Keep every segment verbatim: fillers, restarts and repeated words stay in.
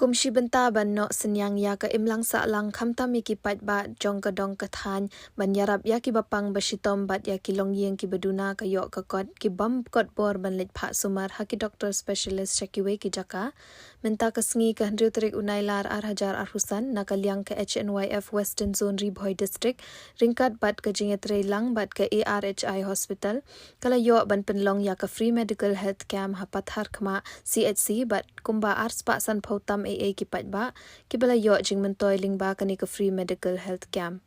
Kum shi bynta ban noh synñiang ïa ka imlang sahlang khamtam ïa ki paidbah jong ka dong ka thaiñ ban ïarap ïa kiba pang ba shitom bad ïa ki longïing kiba duna ka ïoh ka kot, ki bym kot bor ban leit phah sumar ha ki doktor specialist sha kiwei ki jaka. Mynta ka sngi ka hynriew tarik u Nailar ar hajar arphew san, na ka liang ka H N Y F Western Zone Ri Bhoi District, ryngkat bad ka jingïatreilang bad ka A R H I Hospital, ka la ïoh ban pynlong ïa ka free medical health camp ha Patharkhmah C H C bad kumba ar spah sanphew tam ei ei ki paidbah kiba la ïoh jingmyntoi lyngba kane ka free medical health camp.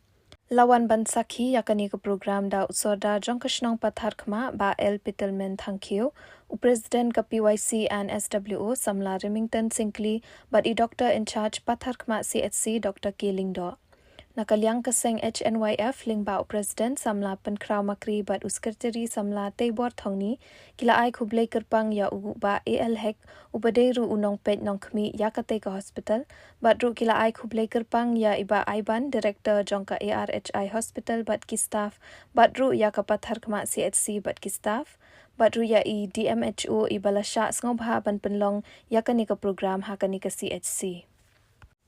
La wan ban sakhi ïa kane ka program da u Sordar jong ka shnong Patharkhmah, Bah L Pitelmen Thangkhiew, u President ka P Y C and S W O, Samla Remington Syngkli, bad i Doctor in Charge Patharkhmah C H C, Doctor K Lyngdoh. Na ka liang ka seng H N Y F, lyngba u President Samla Pynkhraw Makri bad u Secretary Samla Teibor Thongni, ki la ai khublei kyrpang ïa u Bah A L Hek, uba dei ruh u nongpeit nongkhmih ïa katei ka hospital, bad ruh ki la ai khublei kyrpang ïa i Bah Aiban, Director jong ka A R H I Hospital bad ki staff, bad ruh ïa ka Patharkhmah C H C bad ki staff, bad ruh ïa i D M H O iba la shah sngewbha ban pynlong ïa kane ka program ha kane ka C H C.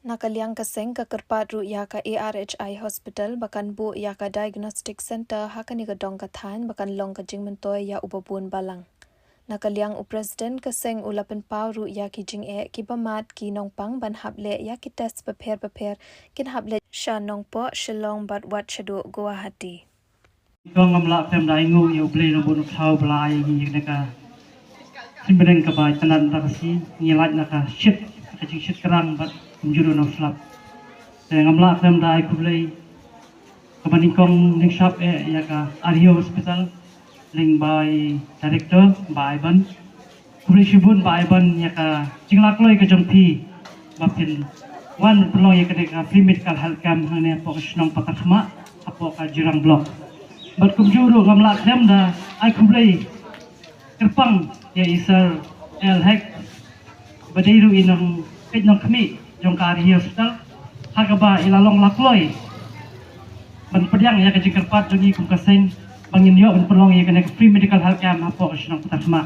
Na ka liang ka seng ka kyrpad ruh ïa ka A R H I Hospital ba kan buh ïa ka Diagnostic Center ha kane ka dong ka thaiñ ba kan long ka jingmyntoi ïa uba bun balang. Na ka liang u President ka seng u la pynpaw ruh ïa ki jingeh kiba mad ki nongpang ban hap leh ïa ki test bapher bapher kin hap leit sha Nongpoh, Shillong bad wat shaduh Guwahati. Kong ngam lah khlem da ai nguh ïa U Blei nongbuh nongthaw ba la ai ïa ngi ïa kane ka symbai kaba itynnad mynta ka sngi, ngi lait na ka shit, ka jingshit krang bad kumjuh ruh nongslap. Te ngam lah khlem da ai khublei kaba nyngkong nyngshap eh ïa ka Ri Bhoi Hospital lyngba i Director Bah Aiban. Khublei shibun Bah Aiban ïa ka jinglakloi ka jong phi ba phin wan pynlong ïa kane ka free medical health camp hangne hapoh ka shnong Patharkhmah, hapoh ka Jirang Block. Bad kumjuh ruh ngam lah khlem da ai khublei kyrpang ïa i Sir A L Hek, ba dei ruh i nongpeit nongkhmih jong ka Ri Hospital, ha kaba i la long lakloi ban pdiang ïa ka jingkyrpad jong ngi kum ka seng ba ngin ïoh ban pynlong ïa kane ka free medical health camp hapoh ka shnong Patharkhmah.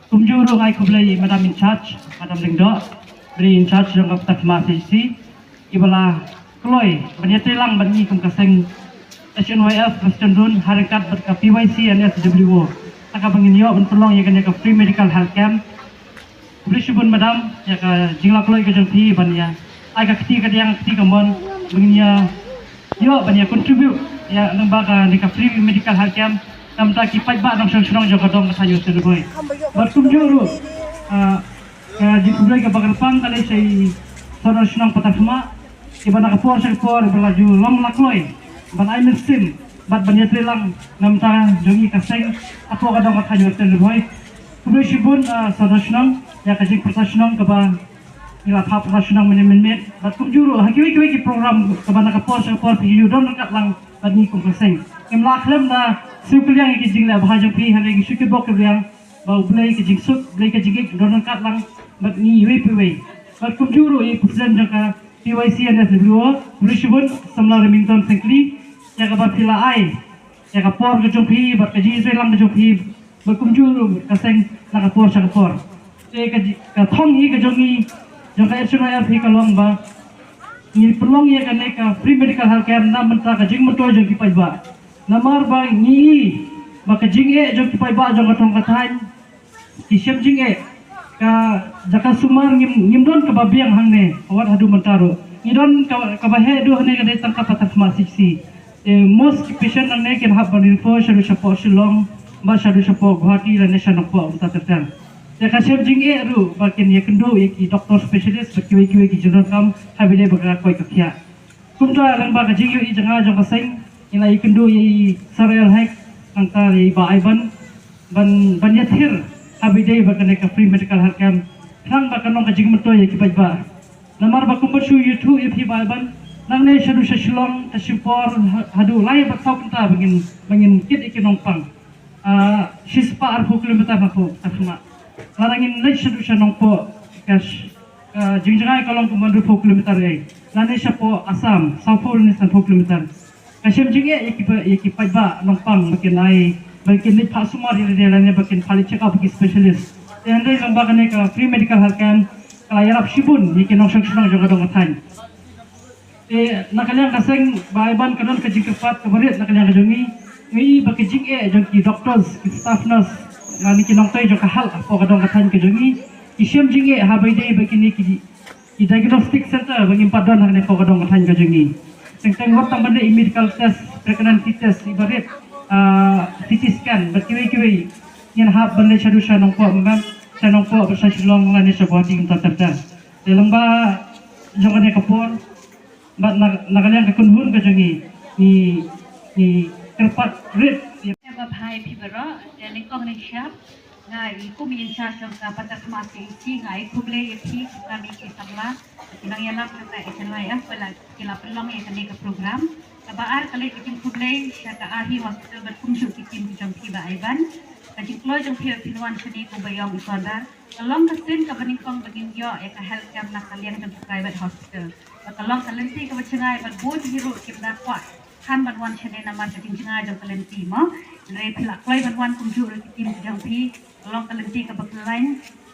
Kumjuh ruh ngai khublei ïa i Madam in charge, Madam Lyngdoh, ba dei in charge jong ka Patharkhmah C H C, iba la kloi ban ïatreilang bad ngi kum ka seng H N Y F Western Zone ha ryngkat bad ka P Y C and S W O, ha kaba ngin ïoh ban pynlong ïa kane ka free medical health camp. Khublei shibun Madam ïa ka jinglakloi ka jong phi ban ïa ai ka kti kadiang, kti kamon, ba ngin ïa ïoh ban ïa contribute ïa lyngba kane ka free medical health camp na ka bynta ki paidbah nongshong shnong jong ka dong ka thaiñ Western Ri Bhoi. Bad kumjuh ruh, ah, ka jingkhublei kaba kyrpang ka leit sha i Sordar shnong Patharkhmah, iba na ka por sha ka por iba la ju long lakloi ban ai mynsiem bad ban ïatreilang na ka bynta jong ngi ka seng hapoh ka dong ka thaiñ Western Ri Bhoi. Khublei shibun, ah, Sordar shnong ïa ka jingpyrta shnong kaba ngi la phah pyrta shnong mynne mynmiet. Bad kumjuh ruh ha kiwei kiwei ki program kaba na ka por sha ka por phi ju don ryngkat lang bad ngi kum ka seng. Ngim lah khlem da siew kylliang ïa ki jingleh bha jong phi, hynrei ngi shu kitbok kitbok ba U Blei ka jingsuk, U Blei ka jingïeit don ryngkat lang bad ngi iwei pa iwei. Bad kumjuh ruh i President jong ka P Y C and S W O, khublei shibun Samla Remington Syngkli ïa kaba phi la ai ïa ka por ka jong phi bad ka jingïatreilang ka jong phi, bad kumjuh ruh ka seng na ka por sha ka por. Te ka ji-, ka thong hi ka jong ngi jong ka H N Y F hi ka long ba ngi pynlong ïa kane ka free medical health camp na ka bynta ka jingmyntoi jong ki paidbah. Namar ba ngi i ba ka jingeh jong ki paidbah jong ka dong ka thaiñ, ki shem jingeh, ka jaka sumar ngim, ngim don kaba biang hangne, wat haduh mynta ruh. Ngi don ka, kaba heh duh hangne ka dei tang ka Patharkhmah C H C. Eh, most ki patient nangne kin hap ban refer shaduh shapoh Shillong, bad shaduh shapoh Guwahati lane sha Nongpoh mynta ter ter. Te ka shem jingeh ruh ba kin ïakynduh ïa ki doctor specialist bad kiwei kiwei ki jingdonkam ha ba ïadei bad ka koit ka khiah. Kumta lyngba ka jingïohi jong nga jong ka seng, ngi la ïakynduh ïa i Sir A L Hek, nangta ïa i Bah Aiban, ban, ban ïathir ha ba ïadei bad kane ka free medical health camp, khnang ba kan long ka jingmyntoi ïa ki paidbah. Namar ba kumba shu ïathuh ïa phi Bah Aiban, nangne shaduh sha Shillong, ka shu por ha-, haduh lai bad saw kynta ba ngin, ba ngin kit ïa ki nongpang. Ah, shispah arphew kilometer na pdeng Patharkhmah. Lada ngin leit shaduh sha Nongpoh, ka sh-, ka jingjngai ka long kumba hynriewphew kilometer ei. Lane shapoh Assam, sawphew lane sanphew kilometer. Ka shem jingeh ïa ki pa-, ïa ki paidbah nongpang ba kin ai, ba kin leit phah sumar ïa lade lane ba kin phah leit check up ki specialist. Te hynrei lyngba kane ka free medical health camp, ka la ïarap shibun ïa ki nongshong shnong jong ka dong ka thaiñ. Te na ka liang ka seng Bah Ivan ka don ka jingkyrpad kaba rit na ka liang ka jong ngi. Ngi i ba ka jingeh jong ki doctors, ki staff nurse, lane ki nongtei jong ka health hapoh ka dong ka thaiñ ka jong ngi, ki shem jingeh ha ba ïadei bad kine ki, ki diagnostic center ba ngim pat don hangne hapoh ka dong ka thaiñ ka jong ngi. Teng teng wat tang ban leh i medical test, pregnancy test, i ba rit, ah, C T scan bad kiwei kiwei. Ngin hap ban leit shaduh sha Nongpoh, mynta sha Nongpoh bad sha Shillong lane sha Guwahati kumta ter ter. Te lyngba jong kane ka por bad na, na ka liang ka kynhun ka jong ngi, ngi, ngi kyrpad rit ïa. Ba bha ïa phi baroh, te nyngkong nyngshap nga i kum i in charge jong ka Pathar Khmat C H C, nga ai khublei ïa phi, kum ka mi ki samla, ki nongïalam jong ka H N Y F ba la, ki la pynlong ïa kane ka program. Kaba ar ka leit ka jingkhublei sha ka Ahi Hospital bad kumjuh ki team ki jong phi Bah Ivan. Ka jingkloi jong phi ba phin wan shane kum ba ïong i Kondar ka long ka sien kaba nyngkong ba ngin ïoh ïa ka health camp na ka liang jong ka private hospital. Ba ka long ka lynti kaba jngai bad bun hi ruh kim da kwah khan ban wan shane namar ka jingjngai jong ka lynti mo. Hynrei phi la kloi ban wan kumjuh ruh ki team ki jong phi. Ka long ka lynti kaba khlaiñ.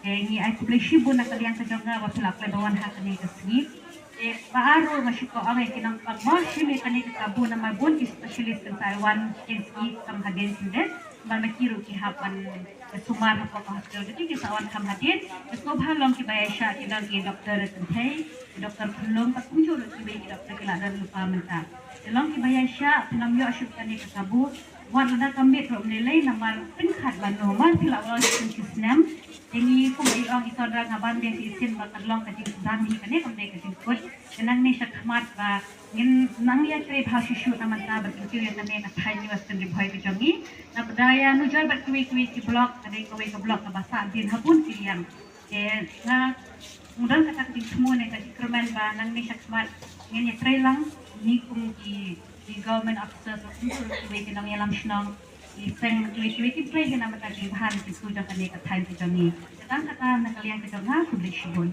Te ngi ai khublei shibun na ka liang ka jong nga ba phi la kloi ban wan ha kane ka sngi. Te ba ar ruh nga shu kwah ong ïa ki nongpang mo, shim ïa kane ka kabu namar bun ki specialist kin sa wan kin sngi kam hadien shuh de. Namar ma ki ruh ki hap ban sumar hapoh ka hospital, te ki sa wan kam hadien. Te sngewbha long kiba ïaishah, ki long ki Doctor Kynthei, ki Doctor Khunlung, bad kumjuh ruh kiwei ki doctor ki la don lypa mynta. Te long kiba ïaishah, phin ym ïoh shuh kane ka kabu. Wat lada ka miet ruh ym lei lei namar pynkhot lano, mar phi la wan shisien ki snem. Te ngi kum i ong i Kondar, nga ban biang shisien ba ka long ka jingsdang hi kane, kam dei ka jingkut. Te nangne sha khmat ba ngin nang ïatrei bha shuh shuh na mynta ban kyntiew ïa kane ka thaiñ Western Ri Bhoi ka jong ngi. Naba ïa nujor bad kiwei kiwei ki block, ka dei kawei ka block kaba sah dien ha bun ki liang. Te nga don kata ka jingthmu ne ka jingkyrmen ba nangne sha khmat ngin ïatrei lang, ngi kum ki, ki government officers, kum kiwei ki nongïalam shnong, ki seng, kiwei kiwei ki trei ki na mynta ki bha na ki jong kane ka thaiñ ka jong ngi. Kata kata na ka liang ka jong nga, khublei shibun.